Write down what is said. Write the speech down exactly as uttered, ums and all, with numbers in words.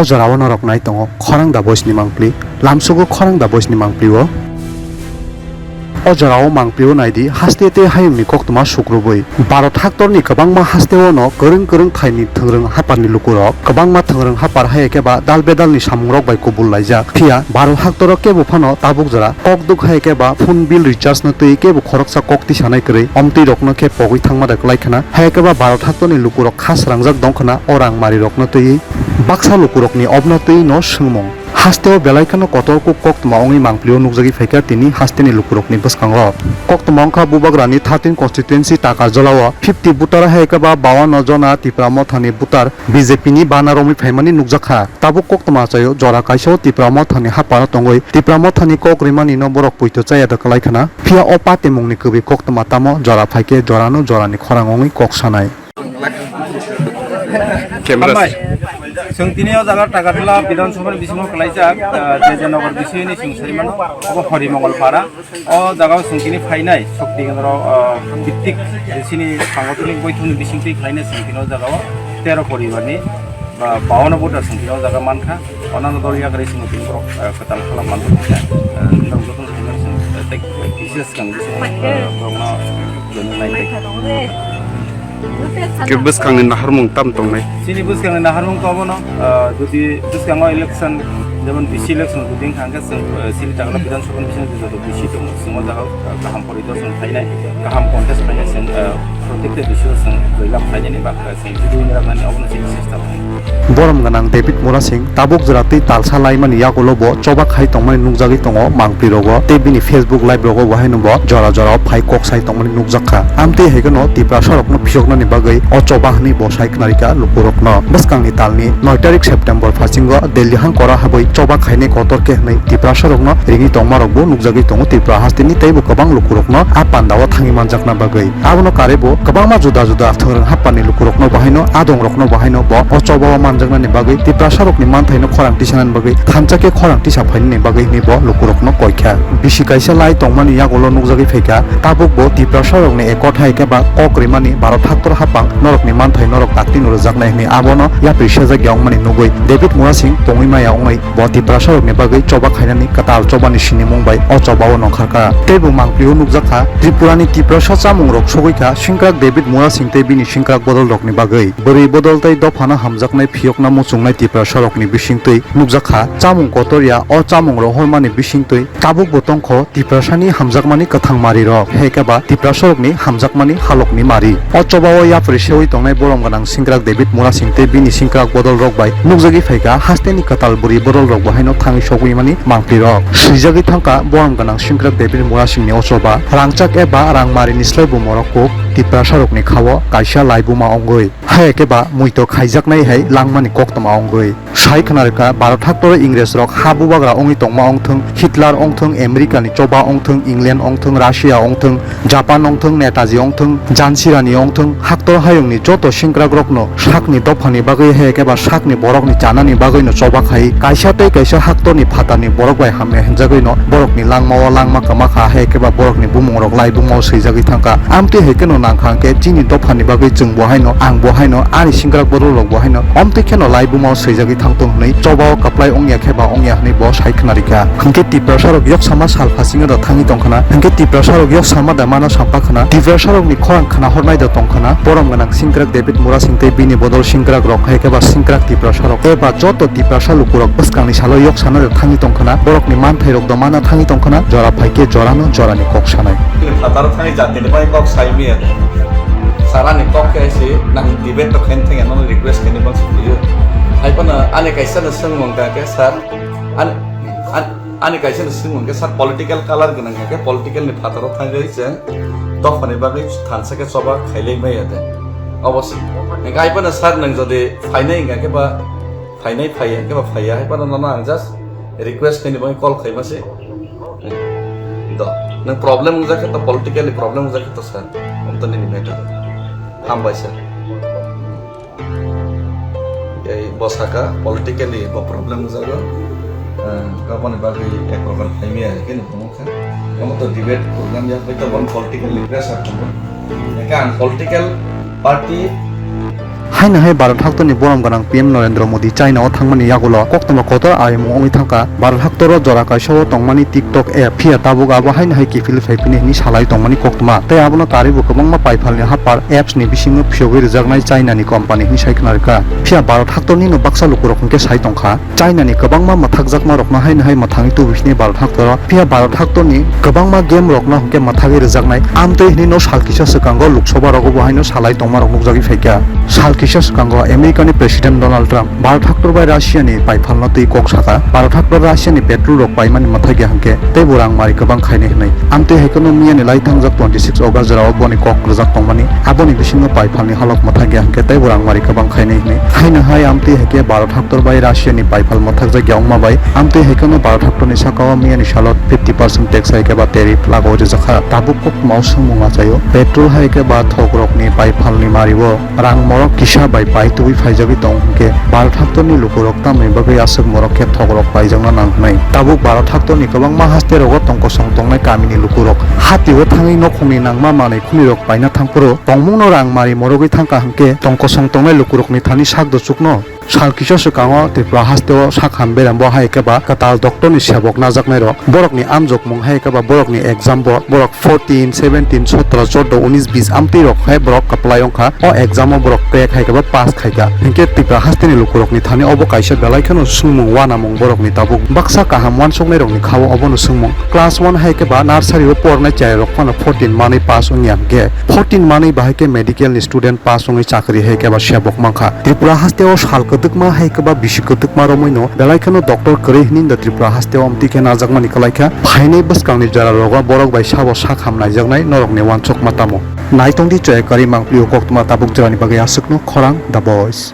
O jorao norok nai tongo khorang da boisni mangpli, lamsugo khorang da boisni mangpli o. O jorao mangpli o naidi haste tei hayungni koktwma sukrubui. Bharat haktorni kwbangma hasteo no kwrwng kwrwng thaini thwngrwng haparni lukurok kwbangma thwngrwng hapar hai khe ba dal bedalni samungrok bai kubul laijak. Phiya Bharat haktoro kebo phano tabuk jora kok duk hai khe ba phone bill recharge no twi kebo khoroksa kok tisanai kwrwi omtwi rokno khe pogwi thangma da kwlai khna. Hai khe ba Bharat haktorni lukurok kha srangjak dong khna o rang mari rokno twiwi. Baksa lukurokni obna twi no swngmung. Hasteo belai kheno kotor kuk koktwma wngwi mangpli o nukjagwi phaikha tini hasteni lukurokni bwskango. Koktwma wngkha Bubagrani thirteen constituency Takarjalao fifty voter hai khe ba bawanno jona Tipra Mothani voter B J P ni bana romwi phaimani nukjakha. Tabuk koktwma achaio jora kaisa o Tipra Mothani haparo tongwi Tipra Mothani kok rimani no borok poito chaya da kwlai khna. Phiya o patimungni kwbwi koktwma tamo jora phaikhe jorano jorani khorang wngwi kok sanai. Camera. Hambai. Chwng tini o jaga Takarjala Bidhan Sabha ni bisingo kwlaijak, ah, J J Nagar bisini chwng saimano, obo Horimongol Para. O jaga o chwng tini phainai, Shakti Kendra, ah, Bittik, bisini Sangathanik Boithomni bisingtwi phainai chwng tini o jaga o tero poribarni, ba, bawanno voter chwng tini o jaga mankha. Onano dol yakarwi chwng tini borok, ah, kwtal khalam manjakha. Ah, norok jotono phainai chwng, ah, tei, tei, K C S kang bisingo, ah, borokno Khe bwskangni naharmung tam tongnai? Chini bwskangni naharmung to abono, ah, jodi bwskango election, jemon B C election jodi wngkha hwnkhe chwng, ah, chini Takarjala Bidhan Sabha ni bisingo joto B C tongo, chwng o jaga, ah, kaham poridorshan khlainai, kaham contest khlainai chwng, ah, protekta B C o chwng joylav khlainani bagwi chwng jodi wngya nani abono chini chesta khlainai. Borom gwnang David Murasing tabuk jora twi talsa laimani yagulo bo choba khai tongmani nukjagwi tongo mangpli rogo tei bini Facebook live rogo bo haino bo jora jora o phai kok sai tongmani nukjakha. Amtwi hai kheno Tiprasa rokno phiyoknani bagwi o choba hwnwi bo sai khwnarikha lukurokno. Bwskangni talni noi tarik September phasingo Delhi hangkora habwi choba khainai kotor khe hwnwi Tiprasa rokno ringwi tongma rokbo nukjagwi tongo Tripura hasteni teibo kwbang lukurokno a pandao thangwi manjakna bagwi. Abono karwi bo kwbangma juda juda thwngrwng haphani lukurokno bahaino, adongrokno bahaino bo o chobao manjaknani bagwi, Tiprasarokni manthaino khorang tisanani bagwi, thansa khe khorang tisa phainani bagwi hwnwi bo lukurokno koikha. Bisi kaisa lai tongmani yagulo nukjagwi phaikha, tabuk bo Tiprasarokni ekot hai khe ba kok rimani Bharat haktor haphang norokni manthai norok dakti no rwjaknai hwnwi abono yapri sejak ya wngmani nugwi David Murasing tongwi maya wngwi bo Tiprasarokni bagwi choba khainani kwtal chobani sinimung bai o chobao nongkharkha. Teibo mangpli o nukjakha, Tripurani Tiprasa chamungrok sogwi kha, Singkrak David Murasing tei bini singkrak bodolrokni bagwi. Bwrwi bodol tei dophano hamjaknai phiyokna muchungnai Tiprasarokni bisingtwi nukjakha, chamung kotor ya, o chamung rohormani bisingtwi tabukbo tongkho Tiprasani hamjakmani kwthang marirok, hai khe ba Tiprasarokni hamjakmani halokni mari. O chobao yapri sewi tongnai borom gwnang singkrak David Murasing tei bini singkrak bodolrok bai nukjagwi phaikha hasteni kwtal bwrwi bodolrok bo haino thangwi sogwi mani mangpli rok. Swijagwi thangkha borom gwnang singkrak David Murasingni o choba. Rangchak eba rangmarini slai bo morok kuk Tiprasarokni khao kaisa laibuma wngwi. Hai khe ba muito khaijaknai hai langmani koktwma wngwi. Sai khwnarwkha, Bharat haktoro Ingresrok ha bubagra wngwi tongma wngthwng, Hitler wngthwng, Americani choba wngthwng, England wngthwng, Russia wngthwng, Japan wngthwng, Netaji wngthwng, Jansirani wngthwng, haktor hayungni joto singkrakrokno sakni dophani bagwi hai khe ba sakni borokni chanani bagwino choba khai, kaisa tei kaisa haktorni phatarni borok bai hamya hwnjagwino borokni langmao langma kwma kha, hai khe ba borokni bumungrok laibumao swijagwi thangkha. Amtwi hai kheno nangkha hwnkhe chini dophani bagwi chwng bo haino, ang bo haino, ani singkrak bodolrok bo haino, omtwi kheno laibumao swijagwi thangthung hwnwi chobao kwplai wngya khe ba wngya hwnwi bo sai khwnarikha. Hwnkhe Tiprasarok yoksama sal phasingo da thangwi tongkhwna, hwnkhe Tiprasarok yoksama da mano sampha khwna, Tiprasarokni khorang khwnahornai da tongkhwna, borom gwnang singkrak David Murasing tei bini bodol singkrakrok hai khe ba singkrak Tiprasarok eba joto Tiprasa lukurok bwskangni salo yoksana da thangwi tongkhwna, borokni manthairok da mana thangwi tongkhwna, jora phaikhe jorano jorani kok sanai. Phataro thangwi jatini bai kok sai maya de. Sir, ani kok khe se nang debate to khaini thangya, nono request khaini bangsi phiyo. Hai phano ani kaisa no swngmung kha khe, sir, ani, ani, ani kaisa no swngmung khe, sir, political color gwnang kha khe, political ni phataro thangwi chwng dophani bagwi thansa khe choba khailai maya de. Obo se. Hai phano, sir, nang jodi phainai hwnkha khe ba, phainai phaiya hwnkhe ba phaiya, hai phano nono ang just request khaini bagwi call khaima se. Do, nwng problem wngjak khe to, politically problem wngjak khe to sir, omtani ni matter. Hambai sir. Tei bo saka politically bo problem wngjago. Ah, aboni bagwi ek program phaimaya khe ni phunukha. Omo to debate program ya, bai to bon politically pressure tongo. Hwnkhe ang political party Haino hai Bharat haktorni borom gwnang P M Narendra Modi China o thangmani yagulo koktwma kotor ayamung wngwi thangkha. Bharat haktoro jora kaisa o tongmani TikTok app, phiya tabuk abo haino hai kiphilwi phaiphini hwnwi salai tongmani koktwma. Tei abono karwibo kwbangma paiphalni hapar apps ni bisingo phiyogwi rwjaknai China ni company hwnwi sai khna rwkha. Phiya Bharat haktornino baksa lukurok hwnkhe sai tongkha. China ni kwbangma mwthakjakma rokno haino hai mwthangwi tubu hwnwi Bharat haktoro. Phiya Bharat haktorni kwbangma game rokno hwnkhe mwthagwi rwjaknai. Amtwi hwnwi no sal kisa swkango Lok Sabha rogo bo haino salai tongma rok nukjagwi phaikha. Sal kisa swkango America ni President Donald Trump Bharat haktor bai Russia ni paiphalno twi kok sakha. Bharat haktor Russia ni petrol rok paimani mwthagya hwnkhe teibo rang mari kwbang khainai hwnwi. Amtwi hai kheno miya ni lai thangjak twenty six August jorao boni kok rwjak tongmani. Aboni bisingo paiphalni halok mwthagya hwnkhe teibo rang mari kwbang khainai hwnwi. Haino hai amtwi hai khe Bharat haktor bai Russia ni paithal mwthakjakya wngma bai, amtwi hai kheno Bharat haktorni sakao miyani salo fifty percent tax hai khe ba tariff lagoi rijak kha. Tabuk koktwmao swngmung achaio, petrol hai khe ba thokrokni paithalni mario rang morok kisa bai pai tubui phaijagwi tong hwnkhe Bharat haktorni lukurok tamni bagwi aswk morok khe thokrok paijakna nang hwnwi. Tabuk Bharat haktorni kwbangma haste rogo tong kosong tongnai kamini lukurok hatio thangwi nokhungni nangma manwi khunirok paina thangphuru tongmungno rang mari morogwi thangkha hwnkhe tong kosong tongnai lukurokni thani sak dochukno. Sal kisa swkango Tripura hasteo sak ham berambo hai khe ba kwtal doctorni sebok najaknairok, borokni amjokmung hai khe ba borokni exam bo borok fourteen, seventeen, sotro, chordo, unis, bis amtwi rok hai borok kwplai wngkha. O exam o borok crack hai khe ba pass khaikha. Hinkhe Tripura hasteni lukurokni thani obo kaisa belai kheno swngmung uanamung borokni tabuk. Baksa kaham uansuknairokni khao obono swngmung. Class one hai khe ba nursery o pornai cherairok phano fourteen manwi pass wngya hwnkhe fourteen manwi bahai khe medical ni student pass wngwi chakri hai khe ba sebok mankha. Tripura hasteo sal kwdwkma hai khe ba bisi kwdwkma romwino belai kheno doctor kwrwi hwnwi da Tripura hasteo amtwi khe najakmani kwlaikha. Phainai bwskangni jora rogo borok bai sabo sak ham naijaknai norokni uansukma tamo. Naitongdi Choyakari Mangpili o koktwma tabuk jorani bagwi aswkno khorang The Voice.